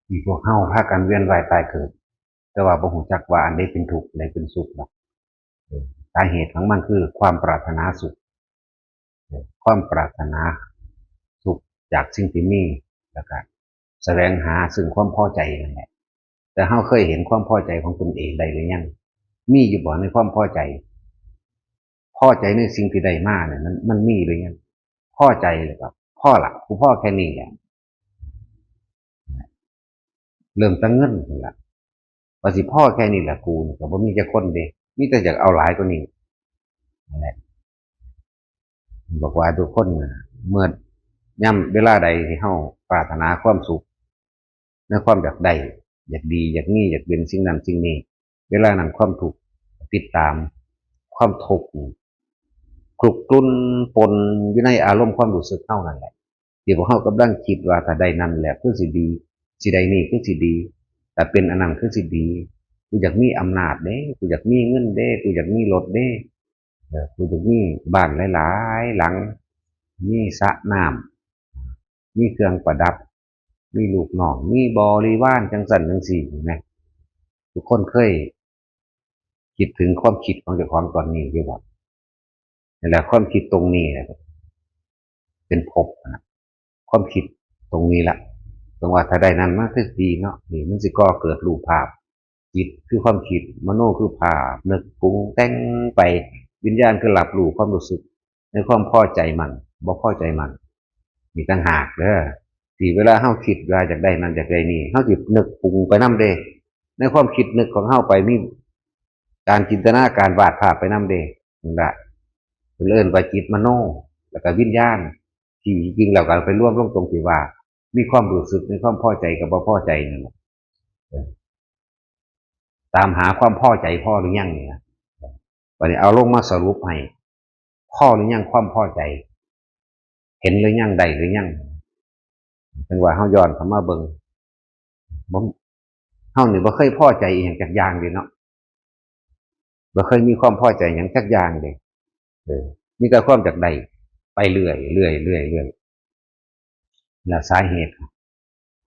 ທີ່ພວກເຮົາພາກັນວຽນວ່າຍຕາຍເກີດ, ແຕ່ວ່າບໍ່ຮູ້ຈັກວ່າອັນໃດເປັນທຸກ ອັນໃດເປັນສຸກດອກ. ເອີ ສາເຫດຂອງມັນຄືຄວາມປາດຖະໜາສຸກ, ເອີ ຄວາມປາດຖະໜາສຸກຈາກສິ່ງທີ່ມີ ແລ້ວກະສະແຫວງຫາເຊິ່ງຄວາມພໍໃຈນັ້ນແຫຼະ. ແຕ່ເຮົາເຄີຍເຫັນຄວາມພໍໃຈຂອງຕົນເອງໄດ້ຫຼືຍັງ? ມີຢູ່ບໍ່ໃນຄວາມພໍໃຈ? ພໍໃຈໃນສິ່ງທີ່ໄດ້ມານັ້ນ ມັນ ມັນມີຫຼືຍັງ? ພໍໃຈແລ້ວກໍພໍລະ, ກູພໍແຄ່ນີ້ແຫຼະ. ເລີ່ມແຕ່ເງິນພຸ້ນລະ, ວ່າຊິພໍແຄ່ນີ້ລະ ກູນີ້ກໍບໍ່ມີຈັກຄົນເດ້, ມີແຕ່ຢາກເອົາຫຼາຍກວ່ານີ້. ນັ້ນແຫຼະ ບອກວ່າທຸກຄົນນະ ເມື່ອ ຍາມເວລາໃດທີ່ເຮົາປາດຖະໜາຄວາມສຸກ ໃນຄວາມຢາກໄດ້ ຢາກດີ ຢາກມີ ຢາກເປັນສິ່ງນັ້ນສິ່ງນີ້, ເວລານັ້ນຄວາມທຸກຕິດຕາມ, ຄວາມທຸກນີ້ຄຸກລຸນປົນຢູ່ໃນອາລົມຄວາມຮູ້ສຶກເຮົານັ້ນແຫຼະ. ທີ່ພວກເຮົາກຳລັງຄິດວ່າ ຖ້າໄດ້ນັ້ນແລ້ວຄືຊິດີ, ຊິໄດ້ນີ້ຄືຊິດີ, ຖ້າເປັນອັນນັ້ນຄືຊິດີ, ກູຢາກມີອຳນາດເດ້, ກູຢາກມີເງິນເດ້, ກູຢາກມີລົດເດ້, ເອີ ກູຢາກມີບ້ານຫຼາຍໆຫຼັງ, ມີສະນ້ຳ, ມີເຄື່ອງປະດັບ, ມີລູກນ້ອງ, ມີບໍລິວານ ຈັ່ງຊັ້ນຈັ່ງຊີ້ ເຫັນໄໝ? ທຸກຄົນເຄີຍຄິດເຖິງຄວາມຄິດຂອງເຈົ້າຂອງຕອນນີ້ຢູ່ບໍ່? ນັ້ນແຫຼະ ຄວາມຄິດຕົງນີ້ແຫຼະເປັນພົບນະ, ຄວາມຄິດຕົງນີ້ລະ. ຈັ່ງວ່າຖ້າໄດ້ນັ້ນມາຄືຊິດີເນາະ, ນີ້ມັນຊິກໍ່ເກີດຮູບພາບ. ຈິດຄືຄວາມຄິດ, ມະໂນຄືພາບ, ນຶກປຸງແຕ່ງໄປ, ວິນຍານຄືຮັບຮູ້ຄວາມຮູ້ສຶກໃນຄວາມພໍໃຈໝັ່ງ ບໍ່ພໍໃຈໝັ່ງ. ນີ້ຕ່າງຫາກເດີ ທີ່ເວລາເຮົາຄິດວ່າຢາກໄດ້ນັ້ນຢາກໄດ້ນີ້, ເຮົາຊິນຶກປຸງໄປນຳເດ້. ໃນຄວາມຄິດນຶກຂອງເຮົາໄປ ມີການຈິນຕະນາການວາດພາບໄປນຳເດ້. ນັ້ນລະ ເພິ່ນເອີ້ນວ່າຈິດມະໂນ ແລ້ວກໍວິນຍານ ທີ່ຈິງແລ້ວກໍໄປລວມລົງຕົງທີ່ວ່າ ມີຄວາມຮູ້ສຶກໃນຄວາມພໍໃຈກັບບໍ່ພໍໃຈນັ້ນແຫຼະ. ເອີ ຕາມຫາຄວາມພໍໃຈພໍຫຼືຍັງນີ້ນະ. ບັດນີ້ເອົາລົງມາສະຫຼຸບໃຫ້ ພໍຫຼືຍັງຄວາມພໍໃຈ? ເຫັນຫຼືຍັງ? ໄດ້ຫຼືຍັງ? ຈັ່ງວ່າເຮົາຍ້ອນເຂົ້າມາເບິ່ງ ບໍ່ ເຮົານີ້ບໍ່ເຄີຍພໍໃຈອີ່ຫຍັງຈັກຢ່າງເດເນາະ, ບໍ່ເຄີຍມີຄວາມພໍໃຈຫຍັງຈັກຢ່າງເດ. ເອີ ມີແຕ່ຄວາມຢາກໄດ້ໄປເລື້ອຍໆ ເລື້ອຍໆ ເລື້ອຍໆ. ແລະສາເຫດ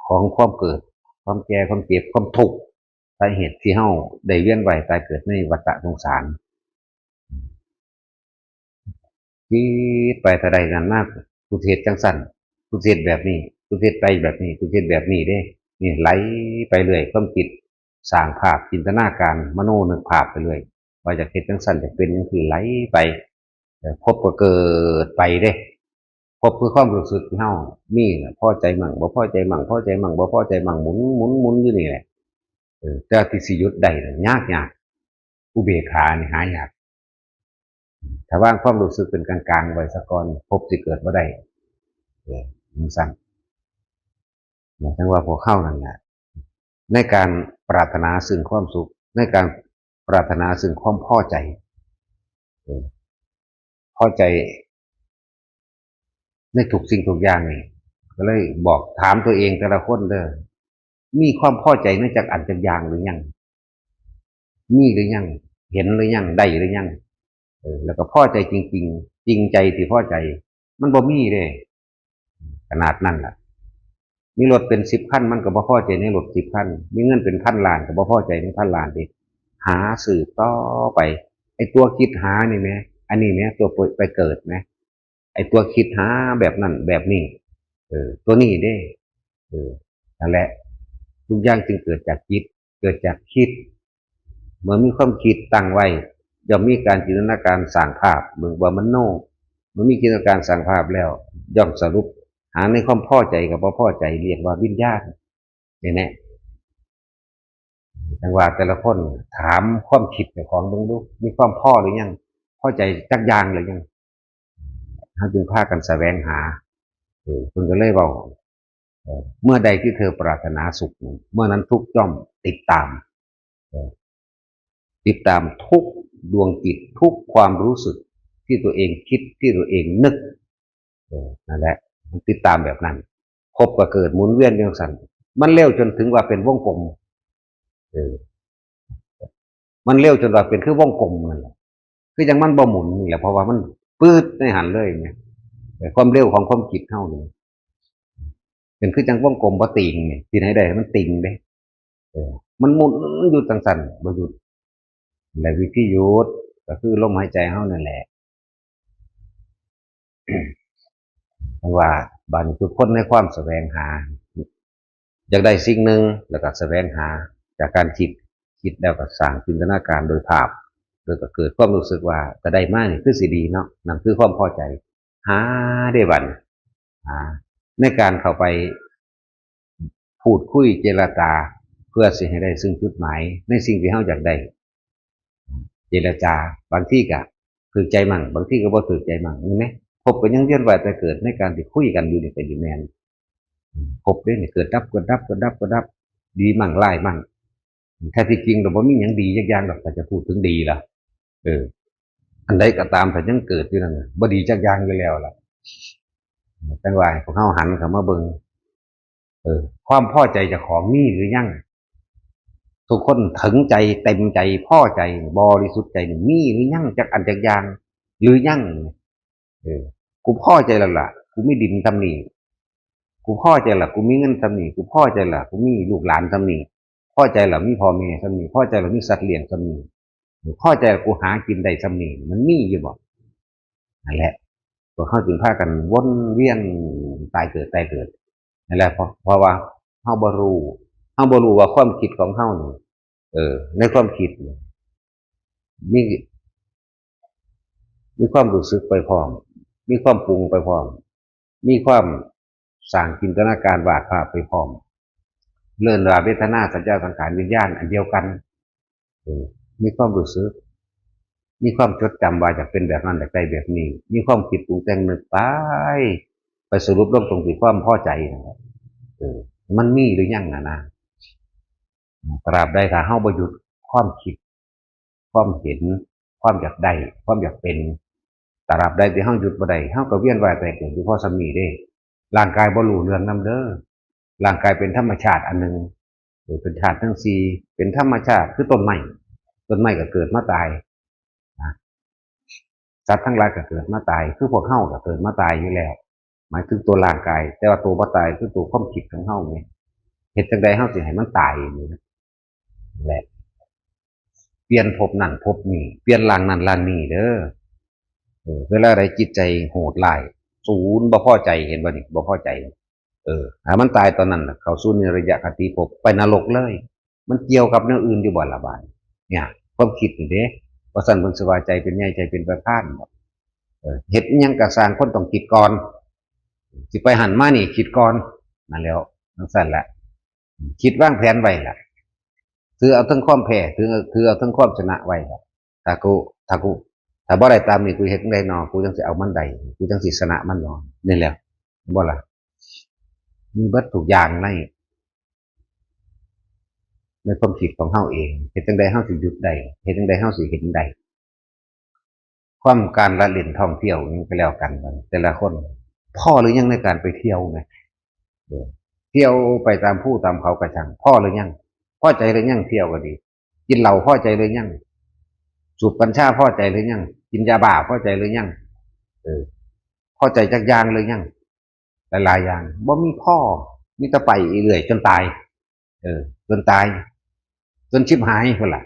ຂອງຄວາມເກີດ, ຄວາມແກ່, ຄວາມເຈັບ, ຄວາມທຸກ, ສາເຫດທີ່ເຮົາໄດ້ວຽນວ່າຍຕາຍເກີດໃນວັດຕະສົງສານ, ຄິດໄປຖ້າໄດ້ນັ້ນມາ ກູຊິເຮັດຈັ່ງຊັ້ນ, ກູຊິເຮັດແບບນີ້, ກູຊິເຮັດໄປແບບນີ້, ກູຊິເຮັດແບບນີ້ເດ້. ນີ້ໄຫຼໄປເລື້ອຍ, ຄວາມຄິດສ້າງພາບ, ຈິນຕະນາການ, ມະໂນນຶກພາບໄປເລື້ອຍ ວ່າຢາກເຮັດຈັ່ງຊັ້ນ, ຢາກເປັນຈັ່ງຊີ້, ໄຫຼໄປ. ເອີ ພົບກໍເກີດໄປເດ້. ພົບຄືຄວາມຮູ້ສຶກທີ່ເຮົາມີນະ, ພໍໃຈໝັ່ງ ບໍ່ພໍໃຈໝັ່ງ, ພໍໃຈໝັ່ງ ບໍ່ພໍໃຈໝັ່ງ, ໝູນ ໝູນ ໝູນຢູ່ນີ້ແຫຼະ. ເອີ ແຕ່ທີ່ຊິຢຸດໄດ້ນະ ຍາກໆ. ອຸເບກຂານີ້ຫາຍາກ. ຖ້າວາງຄວາມຮູ້ສຶກເປັນກາງໆໄວ້ສາກ່ອນ, ພົບຊິເກີດບໍ່ໄດ້. ເອີ ຈັ່ງຊັ້ນ. ຈັ່ງວ່າພວກເຮົານັ້ນແຫຼະ ໃນການປາດຖະໜາເຊິ່ງຄວາມສຸກ, ໃນການປາດຖະໜາເຊິ່ງຄວາມພໍໃຈ, ເອີ ພໍໃຈໃນທຸກສິ່ງທຸກຢ່າງນີ້, ກໍເລີຍບອກ ຖາມຕົວເອງແຕ່ລະຄົນເດີ, ມີຄວາມພໍໃຈໃນຈັກອັນຈັກຢ່າງຫຼືຍັງ? ມີຫຼືຍັງ? ເຫັນຫຼືຍັງ? ໄດ້ຫຼືຍັງ? ເອີ ແລ້ວກໍພໍໃຈຈິງໆ, ຈິງໃຈທີ່ພໍໃຈ, ມັນບໍ່ມີເດ້. ຂະໜາດນັ້ນລະ ມີລົດເປັນສິບຄັນ ມັນກໍບໍ່ພໍໃຈໃນລົດສິບຄັນ, ມີເງິນເປັນພັນລ້ານ ກໍບໍ່ພໍໃຈໃນພັນລ້ານເດ້. ຫາສືບຕໍ່ໄປ, ໄອ້ຕົວຄິດຫານີ້ແໝ່, ອັນນີ້ແໝ່, ຕົວໄປເກີດແໝ່, ໄອ້ຕົວຄິດຫາແບບນັ້ນແບບນີ້, ເອີ ຕົວນີ້ເດ້. ເອີ ນັ້ນແຫຼະ ທຸກຢ່າງຈຶ່ງເກີດຈາກຈິດ, ເກີດຈາກຄິດ. ເມື່ອມີຄວາມຄິດຕັ້ງໄວ້ ຍ່ອມມີການຈິນຕະນາການສ້າງພາບ, ເບິ່ງວ່າມະໂນ, ເມື່ອມີຈິນຕະນາການສ້າງພາບແລ້ວ ຍ່ອມສະຫຼຸບຫາໃນຄວາມພໍໃຈກັບບໍ່ພໍໃຈ, ຮຽກວ່າວິນຍານ. ນີ້ແຫຼະ ຈັ່ງວ່າແຕ່ລະຄົນຖາມຄວາມຄິດເຈົ້າຂອງເບິ່ງດູ, ມີຄວາມພໍຫຼືຍັງ? ພໍໃຈຈັກຢ່າງຫຼືຍັງ? ເຮົາຈຶ່ງພາກັນສະແຫວງຫາ. ເອີ ເພິ່ນກໍເລີຍເວົ້າ, ເອີ ເມື່ອໃດທີ່ເທວປາດຖະໜາສຸກນັ້ນ, ເມື່ອນັ້ນທຸກຍ່ອມຕິດຕາມ, ເອີ ຕິດຕາມທຸກດວງຈິດ, ທຸກຄວາມຮູ້ສຶກທີ່ຕົວເອງຄິດ, ທີ່ຕົວເອງນຶກ. ເອີ ນັ້ນແຫຼະ, ມັນຕິດຕາມແບບນັ້ນ. ພົບກໍເກີດໝູນວຽນຢູ່ຈັ່ງຊັ້ນ, ມັນເລັວຈົນເຖິງວ່າເປັນວົງກົມ. ເອີ ມັນເລັວຈົນວ່າເປັນຄືວົງກົມນັ້ນແຫຼະ, ຄືຈັ່ງມັນບໍ່ໝູນນີ້ແຫຼະ, ເພາະວ່າມັນປຶດໃນຫັ້ນເລີຍແໝ່. ເອີ ຄວາມເລັວຂອງຄວາມຄິດເຮົານີ້ ປັນຄືຈັ່ງວົງກົມບໍ່ຕິ່ງນີ້ ຊິໃຫ້ໄດ້ ມັນຕິ່ງເດ້ ເອີ ມັນໝຸນຢູ່ຈັ່ງຊັ້ນ ບໍ່ຢຸດ. ແລະ ວິທີຢຸດກໍຄືລົມຫາຍໃຈເຮົານັ້ນແຫຼະ. ເພາະວ່າບາດນີ້ຄືຄົນໃນຄວາມສະແຫວງຫາ ຢາກໄດ້ສິ່ງໜຶ່ງ ແລ້ວກໍສະແຫວງຫາຈາກການຄິດ ຄິດແລ້ວກໍສ້າງຈິນຕະນາການໂດຍພາບ ແລ້ວກໍເກີດຄວາມຮູ້ສຶກວ່າ ກໍໄດ້ມານີ້ຄືຊິດີເນາະ ນັ້ນຄືຄວາມພໍໃຈ. ຫາເດ້ບັດນີ້ ຫາ ໃນການເຂົ້າໄປ ພູດຄຸຍເຈລະຈາ ເພື່ອຊິໃຫ້ໄດ້ຊຶ່ງຈຸດໝາຍໃນສິ່ງທີ່ເຮົາຢາກໄດ້. ເຈລະຈາ ບາງທີກໍຖືກໃຈໝັ່ງ ບາງທີກໍບໍ່ຖືກໃຈໝັ່ງ ເຫັນໄໝ? ພົບກໍຍັງວຽນວ່າຍຕາຍເກີດໃນການທີ່ຄຸຍກັນຢູ່ນີ້ກໍຢູ່ແມ່ນ ພົບເດ້ນີ້ ເກີດດັບ ເກີດດັບ ເກີດດັບ ເກີດດັບ ດີໝັ່ງ ຮ້າຍໝັ່ງ. ແທ້ທີ່ຈິງລະບໍ່ມີຫຍັງດີຈັກຢ່າງດອກ ຖ້າຈະພູດເຖິງດີລະ ເອີ ອັນໃດກໍຕາມ ຖ້າຍັງເກີດຢູ່ນັ້ນນະ ບໍ່ດີຈັກຢ່າງຢູ່ແລ້ວລະ. ຈັ່ງວ່າໃຫ້ພວກເຮົາຫັນເຂົ້າມາເບິ່ງ ເອີ ຄວາມພໍໃຈເຈົ້າຂອງມີຫຼືຍັງ? ທຸກຄົນເຖິງໃຈ ເຕັມໃຈ ພໍໃຈ ບໍລິສຸດໃຈນີ້ ມີຫຼືຍັງ ຈັກອັນຈັກຢ່າງຫຼືຍັງ? ເອີ ກູພໍໃຈແລ້ວລະ ກູມີດິນສ່ຳນີ້ ກູພໍໃຈລະ ກູມີເງິນສ່ຳນີ້ ກູພໍໃຈລະ ກູມີລູກຫຼານສ່ຳນີ້ ພໍໃຈລະ ມີພໍ່ແມ່ສ່ຳນີ້ ພໍໃຈລະ ມີສັດລ້ຽງສ່ຳນີ້ ພໍໃຈລະ ກູຫາກິນໄດ້ສ່ຳນີ້ ມັນມີຢູ່ບໍ່? ນັ້ນແຫຼະ ພວກເຮົາຈຶ່ງພາກັນວົນວຽນຕາຍເກີດ ຕາຍເກີດ ນັ້ນແຫຼະ ເພາະ ເພາະວ່າເຮົາບໍ່ຮູ້ ເຮົາບໍ່ຮູ້ວ່າຄວາມຄິດຂອງເຮົານີ້ ເອີ ໃນຄວາມຄິດນີ້ ມີ ມີຄວາມຮູ້ສຶກໄປພ້ອມ ມີຄວາມປຸງໄປພ້ອມ ມີຄວາມສ້າງຈິນຕະນາການວາດພາບໄປພ້ອມ ເອີ້ນວ່າເວທະນາ ສັນຍາ ສັງຂານ ວິນຍານ ອັນດຽວກັນ ເອີ ມີຄວາມຮູ້ສຶກ ມີຄວາມຈົດຈຳວ່າຢາກເປັນແບບນັ້ນ ຢາກໄດ້ແບບນີ້ ມີຄວາມຄິດປຸງແຕ່ງນຶກໄປ ໄປສະຫຼຸບລົງຕົງທີ່ຄວາມພໍໃຈນັ້ນແຫຼະ ເອີ ມັນມີຫຼືຍັງຫັ້ນນະ? ຕາບໃດຖ້າເຮົາບໍ່ຢຸດຄວາມຄິດ ຄວາມເຫັນ ຄວາມຢາກໄດ້ ຄວາມຢາກເປັນ ຕາບໃດທີ່ເຮົາຢຸດບໍ່ໄດ້ ເຮົາກໍວຽນວ່າຍຕາຍເກີດຢູ່ພໍສ່ຳນີ້ເດ້. ຮ່າງກາຍບໍ່ຮູ້ເລື່ອງນຳເດີ ຮ່າງກາຍເປັນທຳມະຊາດອັນໜຶ່ງ ເປັນທາດທັງສີ່ ເປັນທຳມະຊາດຄືຕົ້ນໄມ້ ຕົ້ນໄມ້ກໍເກີດມາຕາຍ ນະ ສັດທັງຫຼາຍກໍເກີດມາຕາຍ ຄືພວກເຮົາກໍເກີດມາຕາຍຢູ່ແລ້ວ ໝາຍເຖິງຕົວຮ່າງກາຍ ແຕ່ວ່າຕົວບໍ່ຕາຍຄືຕົວຄວາມຄິດຂອງເຮົານີ້ ເຮັດຈັ່ງໃດເຮົາຊິໃຫ້ມັນຕາຍນີ້ແຫຼະ ປ່ຽນພົບນັ້ນພົບນີ້ ປ່ຽນຮ່າງນັ້ນຮ່າງນີ້ເດີ. ເອີ ເວລາໃດຈິດໃຈໂຫດຮ້າຍ ສູນ ບໍ່ພໍໃຈ ເຫັນບໍ່ນີ້ ບໍ່ພໍໃຈ ເອີ ໃຫ້ມັນຕາຍຕອນນັ້ນ ເຂົ້າສູ່ນິລະຍະຄະຕິພົບ ໄປນະລົກເລີຍ. ມັນກ່ຽວກັບແນວອື່ນຢູ່ບໍ່ລະບາດນີ້? ຄວາມຄິດນີ້ເດ້ ວ່າຊັ້ນເພິ່ນຊິວ່າໃຈເປັນໃຫຍ່ ໃຈເປັນປະທານບໍ? ເອີ ເຮັດອີ່ຫຍັງກໍຊ່າງ ຄົນຕ້ອງຄິດກ່ອນ ຊິໄປຫັ້ນມານີ້ຄິດກ່ອນ ນັ້ນແຫຼະ ຈັ່ງຊັ້ນລະ ຄິດວາງແຜນໄວ້ລະ ຖືເອົາເຖິງຄວາມແພ້ ຖື ຖືເອົາເຖິງຄວາມຊະນະໄວ້ລະ. ຖ້າກູ ຖ້າກູ ຖ້າບໍ່ໄດ້ຕາມນີ້ ກູເຮັດຈັ່ງໃດນໍ? ກູຈັ່ງຊິເອົາມັນໄດ້? ກູຈັ່ງຊິຊະນະມັນນໍ? ນີ້ແຫຼະ ເຫັນບໍ່ລະ? ມີເບິດທຸກຢ່າງໃນ ໃນຄວາມຄິດຂອງເຮົາເອງ ເຮັດຈັ່ງໃດເຮົາຊິຢຸດໄດ້? ເຮັດຈັ່ງໃດເຮົາຊິເຫັນໄດ້? ຄວາມການລະຫຼິ້ນທ່ອງທ່ຽວຫຍັງກໍແລ້ວກັນ ແຕ່ລະຄົນພໍຫຼືຍັງໃນການໄປທ່ຽວນະ? ເອີ ທ່ຽວໄປຕາມພູຕາມເຂົາກໍຊ່າງ ພໍຫຼືຍັງ? ພໍໃຈຫຼືຍັງ? ທ່ຽວກໍດີ ກິນເຫຼົ້າພໍໃຈຫຼືຍັງ? ສູບກັນຊາພໍໃຈຫຼືຍັງ? ກິນຢາບ້າພໍໃຈຫຼືຍັງ? ເອີ ພໍໃຈຈັກຢ່າງຫຼືຍັງ? ຫຼາຍໆຢ່າງ ບໍ່ມີພໍ ມີແຕ່ໄປເລື້ອຍໆ ຈົນຕາຍ ເອີ ຈົນຕາຍ ຈົນຊິບຫາຍພຸ້ນລະ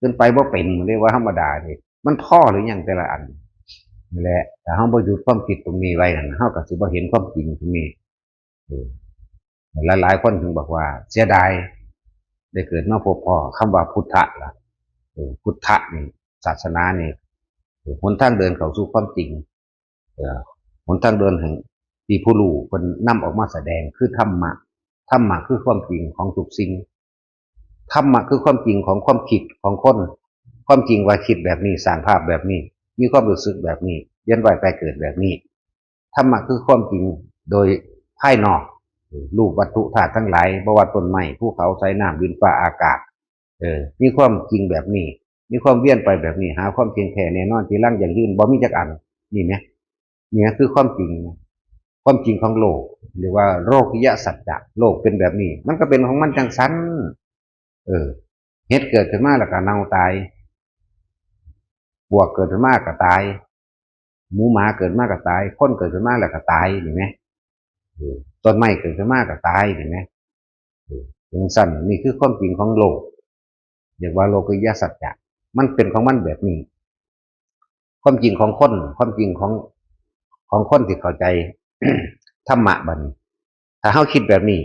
ຈົນໄປບໍ່ເປັນ ເອີ້ນວ່າທຳມະດາເດ້. ມັນພໍຫຼືຍັງແຕ່ລະອັນ? ນີ້ແຫຼະ ຖ້າເຮົາບໍ່ຢຸດຄວາມຄິດຕົງນີ້ໄວ້ຫັ້ນ ເຮົາກໍຊິບໍ່ເຫັນຄວາມຈິງຕົງນີ້. ເອີ ຫຼາຍໆຄົນເຖິງບອກວ່າເສຍດາຍໄດ້ເກີດມາພົບພໍ້ຄຳວ່າພຸດທະລະ. ເອີ ພຸດທະນີ້ ສາສະໜານີ້ ເອີ ຫົນທາງເດີນເຂົ້າສູ່ຄວາມຈິງ. ເອີ ຫົນທາງເດີນແຫ່ງທີ່ຜູ້ຮູ້ເພິ່ນນຳອອກມາສະແດງຄືທຳມະ. ທຳມະຄືຄວາມຈິງຂອງທຸກສິ່ງ. ທຳມະຄືຄວາມຈິງຂອງຄວາມຄິດຂອງຄົນ. ຄວາມຈິງວ່າຄິດແບບນີ້, ສ້າງພາບແບບນີ້, ມີຄວາມຮູ້ສຶກແບບນີ້, ວຽນວ່າຍຕາຍເກີດແບບນີ້. ທຳມະຄືຄວາມຈິງໂດຍພາຍນອກ, ເອີ ຮູບວັດຖຸທາດທັງຫຼາຍ, ບໍ່ວ່າຕົ້ນໄມ້, ພູເຂົາ, ສາຍນ້ຳ, ດິນຟ້າອາກາດ, ເອີ ມີຄວາມຈິງແບບນີ້, ມີຄວາມວຽນໄປແບບນີ້, ຫາຄວາມທ່ຽງແທ້ແນ່ນອນ, ຈີລັງ, ຢັ້ງຢືນ, ບໍ່ມີຈັກອັນ. ນີ້ແໝ ນີ້ຄືຄວາມຈິງ, ຄວາມຈິງຂອງໂລກ, ເອີ້ນວ່າໂລກິຍະສັດຈະ. ໂລກເປັນແບບນີ້, ມັນກໍເປັນຂອງມັນຈັ່ງຊັ້ນ. ເອີ ເຫັດເກີດຂຶ້ນມາແລ້ວກໍເນົ່າຕາຍ, ປວກເກີດຂຶ້ນມາກໍຕາຍ, ໝູໝາເກີດມາກໍຕາຍ, ຄົນເກີດຂຶ້ນມາແລ້ວກໍຕາຍ, ເຫັນໄໝ? ເອີ ຕົ້ນໄມ້ເກີດຂຶ້ນມາກໍຕາຍ ເຫັນໄໝ? ເອີ ຈັ່ງຊັ້ນ ນີ້ຄືຄວາມຈິງຂອງໂລກ ຮຽກວ່າໂລກີຍະສັດຈະ ມັນເປັນຂອງມັນແບບນີ້. ຄວາມຈິງຂອງຄົນ ຄວາມຈິງຂອງ ຂອງຄົນທີ່ເຂົ້າໃຈທຳມະບັດນີ້ ຖ້າເຮົາຄິດແບບນີ້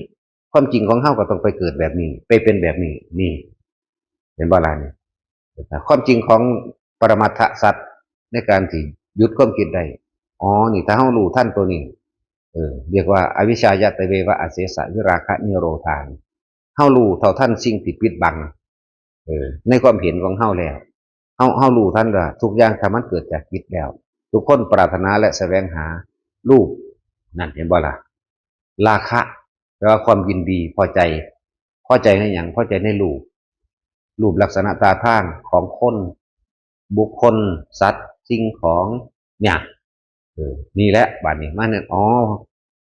ຄວາມຈິງຂອງເຮົາກໍຕ້ອງໄປເກີດແບບນີ້ ໄປເປັນແບບນີ້ ນີ້ ເຫັນບໍ່ລະນີ້? ຄວາມຈິງຂອງປະລະມັດທະສັດໃນການທີ່ຢຸດຄວາມຄິດໄດ້ ອໍ ນີ້ ຖ້າເຮົາຮູ້ທັນໂຕນີ້ ເອີ ຮຽກວ່າ ອະວິຊຊາຍະ ຕະເວວະ ອະເສສະ ວິຣາຄະ ນິໂຣທາ ເຮົາຮູ້ເທົ່າທັນສິ່ງທີ່ປິດບັງ ເອີ ໃນຄວາມເຫັນຂອງເຮົາແລ້ວ ເຮົາ ເຮົາຮູ້ທັນວ່າທຸກຢ່າງຖ້າມັນເກີດຈາກຈິດແລ້ວ ທຸກຄົນປາດຖະໜາ ແລະ ສະແຫວງຫາຮູບ ນັ້ນ ເຫັນບໍ່ລະ? ລາຄະ ແປວ່າຄວາມຍິນດີ ພໍໃຈ ພໍໃຈໃນຫຍັງ? ພໍໃຈໃນຮູບ ຮູບລັກສະນະທ່າທາງຂອງຄົນ ບຸກຄົນ ສັດ ສິ່ງຂອງ ຫຍັງ ເອີ ນີ້ແຫຼະ ບາດນີ້ມາແມ່ນ ອໍ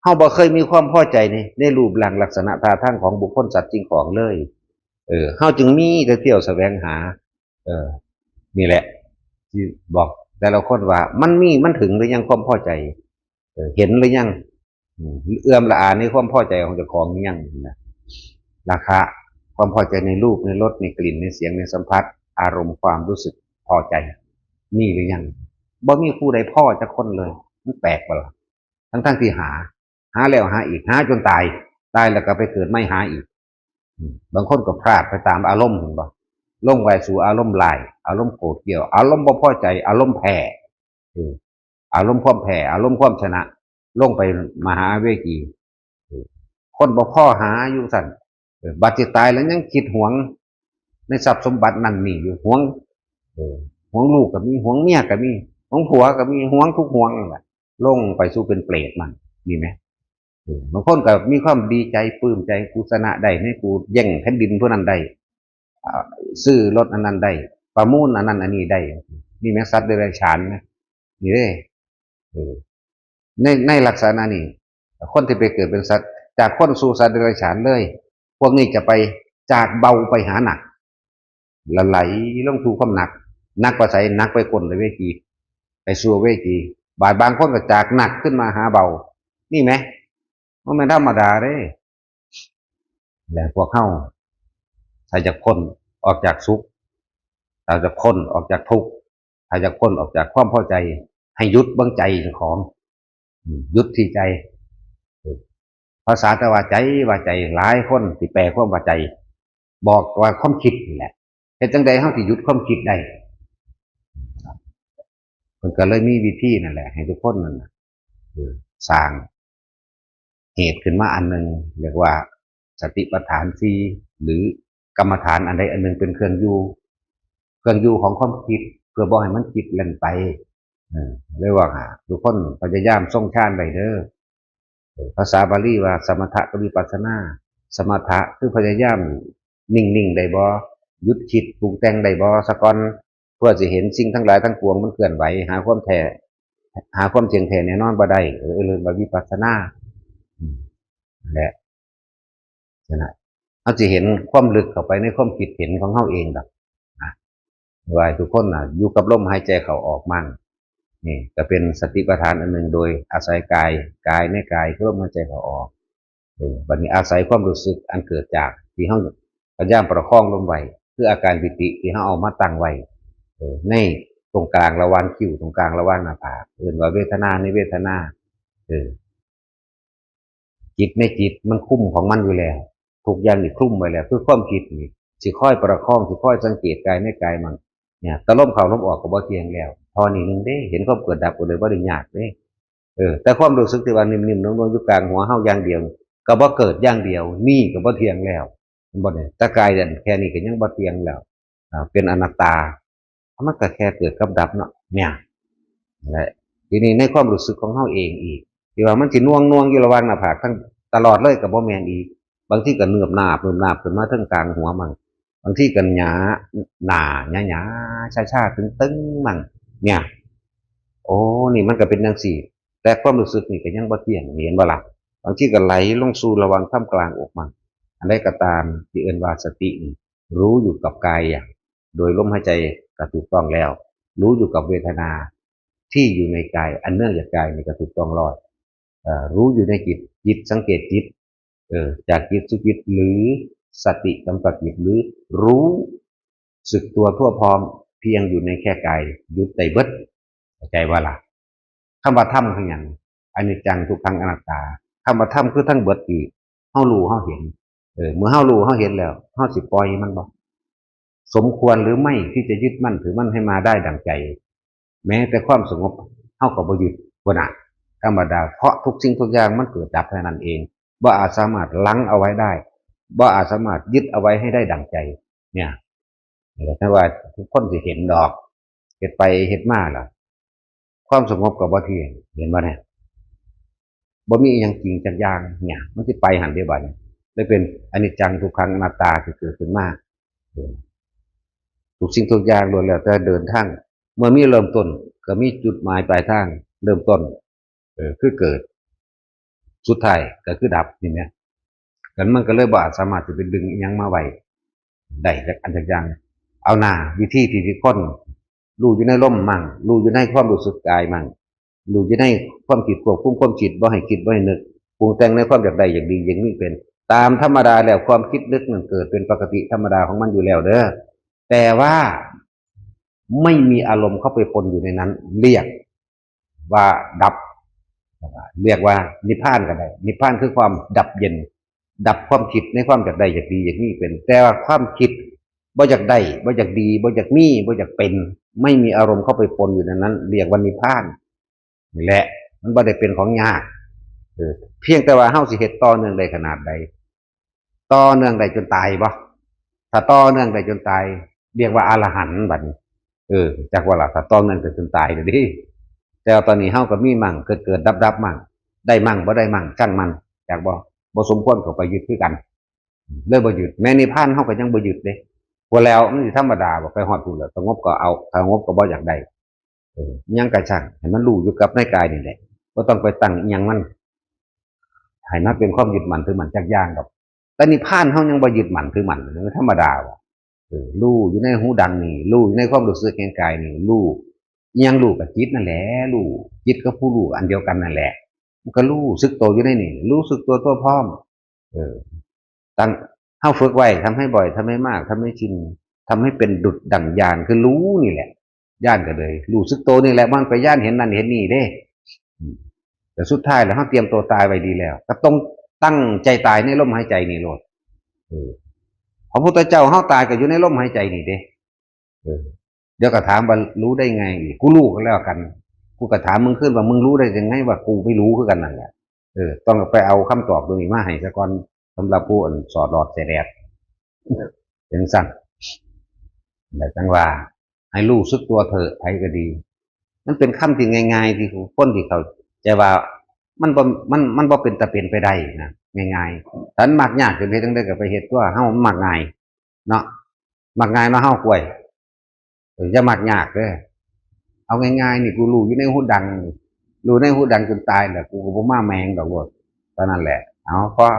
ເຮົາບໍ່ເຄີຍມີຄວາມພໍໃຈໃນ ໃນຮູບຮ່າງລັກສະນະທ່າທາງຂອງບຸກຄົນ ສັດ ສິ່ງຂອງເລີຍ ເອີ ເຮົາຈຶ່ງມີແຕ່ທ່ຽວສະແຫວງຫາ ເອີ ນີ້ແຫຼະ ທີ່ບອກແຕ່ລະຄົນວ່າ ມັນມີ ມັນເຖິງຫຼືຍັງຄວາມພໍໃຈ? ເອີ ເຫັນຫຼືຍັງ? ອືມ ເອື້ອມລະອາໃນຄວາມພໍໃຈຂອງເຈົ້າຂອງຫຼືຍັງນະ? ລາຄະ ຄວາມພໍໃຈໃນຮູບ ໃນລົດ ໃນກິ່ນ ໃນສຽງ ໃນສຳຜັດ ອາລົມຄວາມຮູ້ສຶກພໍໃຈ ມີຫຼືຍັງ? ບໍ່ມີຜູ້ໃດພໍຈັກຄົນເລີຍ ມັນແປກບໍ່ລະ? ທັງໆທີ່ຫາ ຫາແລ້ວຫາອີກ ຫາຈົນຕາຍ ຕາຍແລ້ວກໍໄປເກີດໃໝ່ຫາອີກ. ອືມ ບາງຄົນກໍພລາດໄປຕາມອາລົມ ເຫັນບໍ່? ຫຼົງໄປສູ່ອາລົມຮ້າຍ ອາລົມໂກດກຽວ ອາລົມບໍ່ພໍໃຈ ອາລົມແພ້ ເອີ ອາລົມຄວາມແພ້ ອາລົມຄວາມຊະນະ ລົງໄປມະຫາເວຈີ ເອີ ຄົນບໍ່ພໍຫາຢູ່ຊັ້ນ ເອີ ບັດຊິຕາຍແລ້ວຍັງຄິດຫວງໃນຊັບສົມບັດນັ້ນນີ້ຢູ່ ຫວງ ເອີ ຫວງລູກກໍມີ ຫວງເມຍກໍມີ ຫວງຜົວກໍມີ ຫວງທຸກຫວງນັ້ນແຫຼະ ລົງໄປສູ່ເປັນເປຣດມັນ ມີໄໝ? ເອີ ບາງຄົນກໍມີຄວາມດີໃຈ ປຶ້ມໃຈ ກູຊະນະໄດ້ ໃນກູແຍ່ງແຜ່ນດິນຜູ້ນັ້ນໄດ້ ອາ ຊື້ລົດອັນນັ້ນໄດ້ ປະມູນອັນນັ້ນອັນນີ້ໄດ້ ນີ້ແມ່ນສັດເດລັດສະຖານນະ ນີ້ເດ້ ເອີ ໃນ ໃນລັກສະນະນີ້ ຄົນທີ່ໄປເກີດເປັນສັດ ຈາກຄົນສູ່ສັດເດລັດສະຖານເລີຍ ພວກນີ້ຈະໄປຈາກເບົາໄປຫາໜັກ ລະໄຫຼລົງສູ່ຄວາມໜັກ ໜັກໄປໃສ? ໜັກໄປກົ້ນເວທີ ໄປສູ່ເວທີ ບາດບາງຄົນກໍຈາກໜັກຂຶ້ນມາຫາເບົາ ນີ້ແໝ ບໍ່ແມ່ນທຳມະດາເດ້. ແລະ ພວກເຮົາ ຖ້າຢາກພົ້ນອອກຈາກສຸກ ຖ້າຢາກພົ້ນອອກຈາກທຸກ ຖ້າຢາກພົ້ນອອກຈາກຄວາມພໍໃຈ ໃຫ້ຢຸດເບິ່ງໃຈເຈົ້າຂອງ ອືມ ຢຸດທີ່ໃຈ ເອີ ພາສາແຕ່ວ່າໃຈ ວ່າໃຈ ຫຼາຍຄົນທີ່ແປຄວາມວ່າໃຈ ບອກວ່າຄວາມຄິດນີ້ແຫຼະ ເຮັດຈັ່ງໃດເຮົາຊິຢຸດຄວາມຄິດໄດ້? ເພິ່ນກໍເລີຍມີວິທີນັ້ນແຫຼະ ໃຫ້ທຸກຄົນນັ້ນນະ ເອີ ສ້າງເຫດຂຶ້ນມາອັນໜຶ່ງ ຮຽກວ່າສະຕິປັດຖານສີ່ ຫຼື ກຳມະຖານອັນໃດອັນໜຶ່ງເປັນເຄື່ອງຢູ່ ເຄື່ອງຢູ່ຂອງຄວາມຄິດ ເພື່ອບໍ່ໃຫ້ມັນຄິດແລ່ນໄປ ເອີ ເລີຍວ່າ ທຸກຄົນພະຍາຍາມຊົງຊານໄວ້ເດີ. ເອີ ພາສາບາລີວ່າສະມະທະກັບວິປັດສະນາ ສະມະທະຄືພະຍາຍາມນິ່ງໆໄດ້ບໍ່? ຢຸດຄິດປຸງແຕ່ງໄດ້ບໍ່ສາກ່ອນ? ເພື່ອຊິເຫັນສິ່ງທັງຫຼາຍທັງປວງມັນເຄື່ອນໄຫວ ຫາຄວາມແທ້ ຫາຄວາມທ່ຽງແທ້ແນ່ນອນບໍ່ໄດ້ ເອີ້ນວ່າວິປັດສະນາ ອືມ ແລະ ຊັ້ນນະ ເຮົາຊິເຫັນຄວາມເລິກເຂົ້າໄປໃນຄວາມຄິດເຫັນຂອງເຮົາເອງດອກນະ ວ່າໃຫ້ທຸກຄົນນະ ຢູ່ກັບລົມຫາຍໃຈເຂົ້າອອກມັນ ນີ້ກໍເປັນສະຕິປັດຖານອັນໜຶ່ງ ໂດຍອາໄສກາຍ ກາຍໃນກາຍຄືລົມຫາຍໃຈເຂົ້າອອກ ເອີ ບັດນີ້ອາໄສຄວາມຮູ້ສຶກອັນເກີດຈາກທີ່ເຮົາພະຍາຍາມປະຄອງລົມໄວ້ ຄືອາການປີຕິທີ່ເຮົາເອົາມາຕັ້ງໄວ້ ເອີ ໃນຕົງກາງລະຫວ່າງຄິ້ວ ຕົງກາງລະຫວ່າງໜ້າຜາກ ເອີ້ນວ່າເວທະນາ ໃນເວທະນາ ເອີ ຈິດໃນຈິດມັນຄຸມຂອງມັນຢູ່ແລ້ວ ທຸກຢ່າງນີ້ຄຸມໄວ້ແລ້ວ ຄືຄວາມຄິດນີ້ຊິຄອຍປະຄອງ ຊິຄອຍສັງເກດກາຍໃນກາຍມັນ ເອີ ແຕ່ລົມເຂົ້າລົມອອກກໍບໍ່ທ່ຽງແລ້ວ ພໍນິດໜຶ່ງເດ້ ເຫັນຄວາມເກີດດັບກໍເລີຍບໍ່ໄດ້ຍາກເດ້. ເອີ ແຕ່ຄວາມຮູ້ສຶກທີ່ວ່ານິ່ມໆນວນໆຢູ່ກາງຫົວເຮົາຢ່າງດຽວ ກໍບໍ່ເກີດຢ່າງດຽວ ນີ້ກໍບໍ່ທ່ຽງແລ້ວ ແມ່ນບໍ່ນີ້? ແຕ່ກາຍອັນແຄ່ນີ້ກໍຍັງບໍ່ທ່ຽງແລ້ວ ອ່າ ເປັນອະນັດຕາ ມັນກໍແຄ່ເກີດກັບດັບເນາະ ແມ່ນແຫຼະ. ທີນີ້ໃນຄວາມຮູ້ສຶກຂອງເຮົາເອງອີກ ທີ່ວ່າມັນຊິໜ່ວງໆຢູ່ລະຫວ່າງໜ້າຜາກທັງຕະຫຼອດເລີຍກໍບໍ່ແມ່ນອີກ ບາງທີກໍເນີບໜາບ ເນີບໜາບຂຶ້ນມາເທິງກາງຫົວມັນ ບາງທີກໍຫຍາ ໜ້າຫຍາໆ ຊາໆ ຕຶງໆ ມັນ ເນຍ ໂອ້ ນີ້ມັນກໍເປັນຈັ່ງຊີ້ ແຕ່ຄວາມຮູ້ສຶກນີ້ກໍຍັງບໍ່ທ່ຽງ ເຫັນບໍ່ລະ? ບາງທີກໍໄຫຼລົງສູ່ລະຫວ່າງທ່າມກາງອົກມັນ ອັນໃດກໍຕາມທີ່ເອີ້ນວ່າສະຕິນີ້ ຮູ້ຢູ່ກັບກາຍຢ່າງ ໂດຍລົມຫາຍໃຈກໍຖືກຕ້ອງແລ້ວ ຮູ້ຢູ່ກັບເວທະນາທີ່ຢູ່ໃນກາຍ ອັນເນື່ອງຈາກກາຍນີ້ກໍຖືກຕ້ອງຮ້ອຍ ເອີ ຮູ້ຢູ່ໃນຈິດ, ຈິດສັງເກດຈິດ, ເອີ ຈາກຈິດສູ່ຈິດ ຫຼື ສະຕິກຳກັບຈິດ ຫຼື ຮູ້ສຶກຕົວທົ່ວພ້ອມ ພຽງຢູ່ໃນແຄ່ກາຍ ຢຸດໄດ້ເບິດ. ເຂົ້າໃຈບໍ່ລະ? ຄຳວ່າທຳຄືຫຍັງ? ອະນິດຈັງ ທຸກຂັງ ອະນັດຕາ. ຄຳວ່າທຳຄືທັງເບິດທີ່ເຮົາຮູ້ເຮົາເຫັນ. ເອີ ເມື່ອເຮົາຮູ້ເຮົາເຫັນແລ້ວ ເຮົາຊິປ່ອຍມັນບໍ່? ສົມຄວນຫຼືໄໝ່ທີ່ຈະຍຶດໝັ້ນຖືໝັ້ນໃຫ້ມາໄດ້ດັ່ງໃຈ? ແມ້ແຕ່ຄວາມສະຫງົບເຮົາກໍບໍ່ຍຶດພຸ້ນນະ ທຳມະດາ, ເພາະທຸກສິ່ງທຸກຢ່າງມັນເກີດດັບເທົ່ານັ້ນເອງ, ບໍ່ອາດສາມາດລັງເອົາໄວ້ໄດ້, ບໍ່ອາດສາມາດຍຶດເອົາໄວ້ໃຫ້ໄດ້ດັ່ງໃຈ. ເນຍ ແຕ່ວ່າທຸກຄົນຊິເຫັນດອກ, ເຮັດໄປເຮັດມາລະ ຄວາມສະຫງົບກໍບໍ່ທ່ຽງ, ເຫັນບໍ່ແນະ? ບໍ່ມີອີ່ຫຍັງຈິງຈັກຢ່າງ, ເນຍ ມັນຊິໄປຫັ້ນເດ້ບາດນີ້. ເລີຍເປັນອະນິດຈັງ ທຸກຂັງ ອະນັດຕາທີ່ເກີດຂຶ້ນມາ. ເອີ ທຸກສິ່ງທຸກຢ່າງລ້ວນແລ້ວແຕ່ເດີນທາງ, ເມື່ອມີເລີ່ມຕົ້ນ ກໍມີຈຸດໝາຍປາຍທາງເລີ່ມຕົ້ນ, ເອີ ຄືເກີດ, ສຸດທ້າຍກໍຄືດັບ ນີ້ແຫຼະ. ກັນມັນກໍເລີຍບໍ່ອາດສາມາດຊິໄປດຶງອີ່ຫຍັງມາໄວ້ໄດ້ຈັກອັນຈັກຢ່າງ. ເອົາໜ້າ, ວິທີທີ່ ທີ່ຄົນຮູ້ຢູ່ໃນລົມໝັ້ງ, ຮູ້ຢູ່ໃນຄວາມຮູ້ສຶກກາຍໝັ້ງ, ຮູ້ຢູ່ໃນຄວາມຄິດ, ຄວບຄຸມຄວາມຄິດ ບໍ່ໃຫ້ຄິດ ບໍ່ໃຫ້ນຶກ ປຸງແຕ່ງໃນຄວາມຢາກໄດ້ ຢາກດີ ຢາກມີເປັນ. ຕາມທຳມະດາແລ້ວ ຄວາມຄິດນຶກນັ້ນເກີດເປັນປົກກະຕິທຳມະດາຂອງມັນຢູ່ແລ້ວເດີ, ແຕ່ວ່າໄມ່ມີອາລົມເຂົ້າໄປປົນຢູ່ໃນນັ້ນ ລຽກວ່າດັບ, ລຽກວ່ານິບພານກໍໄດ້. ນິບພານຄືຄວາມດັບເຢັນ, ດັບຄວາມຄິດໃນຄວາມຢາກໄດ້ ຢາກດີ ຢາກມີເປັນ. ແຕ່ວ່າຄວາມຄິດບໍ່ຢາກໄດ້ ບໍ່ຢາກດີ ບໍ່ຢາກມີ ບໍ່ຢາກເປັນ, ໄມ່ມີອາລົມເຂົ້າໄປປົນຢູ່ໃນນັ້ນ ລຽກວ່ານິບພານ. ນີ້ແຫຼະ ມັນບໍ່ໄດ້ເປັນຂອງຍາກ. ເອີ ພຽງແຕ່ວ່າເຮົາຊິເຮັດຕໍ່ເນື່ອງໄດ້ຂະໜາດໃດ? ຕໍ່ເນື່ອງໄດ້ຈົນຕາຍບໍ່? ຖ້າຕໍ່ເນື່ອງໄດ້ຈົນຕາຍ ລຽກວ່າອະລະຫັນບັດນີ້. ເອີ ຈັກວ່າລະ ຖ້າຕໍ່ເນື່ອງໄດ້ຈົນຕາຍລະເດ້. ແຕ່ວ່າຕອນນີ້ເຮົາກໍມີໝັ້ງ ເກີດໆດັບໆໝັ້ງ, ໄດ້ໝັ້ງ ບໍ່ໄດ້ໝັ້ງ ຊ່າງມັນ, ຈັກບໍ່? ບໍ່ສົມຄວນເຂົ້າໄປຍຶດຄືກັນ, ເລີຍບໍ່ຍຶດ. ແມ້ນິບພານເຮົາກໍຍັງບໍ່ຍຶດເດ້. ບໍ່ແລ້ວ ມັນຊິທຳມະດາບໍ່? ໄປຮອດພຸ້ນແລ້ວ ສະຫງົບກໍເອົາ, ສະຫງົບກໍບໍ່ຢາກໄດ້. ເອີ ຫຍັງກະຊ່າງ ໃຫ້ມັນຮູ້ຢູ່ກັບໃນກາຍນີ້ແຫຼະ, ບໍ່ຕ້ອງໄປຕັ້ງອີ່ຫຍັງມັນ ໃຫ້ມັນເປັນຄວາມຍຶດໝັ້ນຖືໝັ້ນຈັກຢ່າງດອກ. ແຕ່ນິບພານເຮົາຍັງບໍ່ຍຶດໝັ້ນຖືໝັ້ນ, ມັນທຳມະດາບໍ່? ເອີ ຮູ້ຢູ່ໃນຫູດັງນີ້, ຮູ້ຢູ່ໃນຄວາມຮູ້ສຶກແຫ່ງກາຍນີ້, ຮູ້ ອີ່ຫຍັງ? ຮູ້ກໍຈິດນັ້ນແຫຼະ, ຮູ້ ຈິດກັບຜູ້ຮູ້ອັນດຽວກັນນັ້ນແຫຼະ, ມັນກໍຮູ້ສຶກໂຕຢູ່ໃນນີ້, ຮູ້ສຶກຕົວທົ່ວພ້ອມ. ເອີ ຕັ້ງ ເຮົາຝຶກໄວ້ ທຳໃຫ້ບ່ອຍ ທຳໃຫ້ມາກ ທຳໃຫ້ຊິນ ທຳໃຫ້ເປັນດຸດດັ່ງຍານ ຄືຮູ້ນີ້ແຫຼະ. ຍານກໍເລີຍຮູ້ສຶກໂຕນີ້ແຫຼະ, ມັນໄປຍານເຫັນນັ້ນເຫັນນີ້ເດ້. ອືມ ແຕ່ສຸດທ້າຍແລ້ວ ເຮົາຕຽມໂຕຕາຍໄວ້ດີແລ້ວ ກໍຕ້ອງຕັ້ງໃຈຕາຍໃນລົມຫາຍໃຈນີ້ໂລດ. ເອີ ພະພຸດທະເຈົ້າເຮົາຕາຍກໍຢູ່ໃນລົມຫາຍໃຈນີ້ເດ້. ເອີ ດຽວກໍຖາມວ່າຮູ້ໄດ້ໄງອີກ? ກູຮູ້ກໍແລ້ວກັນ, ກູກໍຖາມມຶງຄືນວ່າ ມຶງຮູ້ໄດ້ຍັງໄງວ່າກູໄມ່ຮູ້ຄືກັນນັ້ນແຫຼະ. ເອີ ຕ້ອງໄປເອົາຄຳຕອບຕົວນີ້ມາໃຫ້ຊະກ່ອນ ສຳລັບຜູ້ອັນສອດຫຼອດໃສ່ແດດ ເປັນຊັ້ນ. ແລ້ວຈັ່ງວ່າໃຫ້ຮູ້ສຶກຕົວເຖາະ ໃຜກໍດີ. ມັນເປັນຄຳທີ່ງ່າຍໆ ທີ່ຄົນທີ່ເຂົ້າໃຈວ່າ ມັນບໍ່ ມັນ ມັນບໍ່ເປັນຕາເປັນໄປໄດ້ນະ ງ່າຍໆ. ຖ້າມັນມັກຍາກ ຈະເຮັດຈັ່ງໃດກໍໄປເຮັດຕົວະ, ເຮົາມັກງ່າຍເນາະ, ມັກງ່າຍເນາະເຮົາ ກວຍ. ເອີ ຢ່າມັກຍາກເດີ້. ເອົາງ່າຍໆ ນີ້ ກູຮູ້ຢູ່ໃນຫູດັງ, ຮູ້ໃນຫູດັງຈົນຕາຍແລ້ວ ກູກໍບໍ່ມາແມງດອກໂລດ. ເທົ່ານັ້ນແຫຼະ. ເອົາ ພໍ.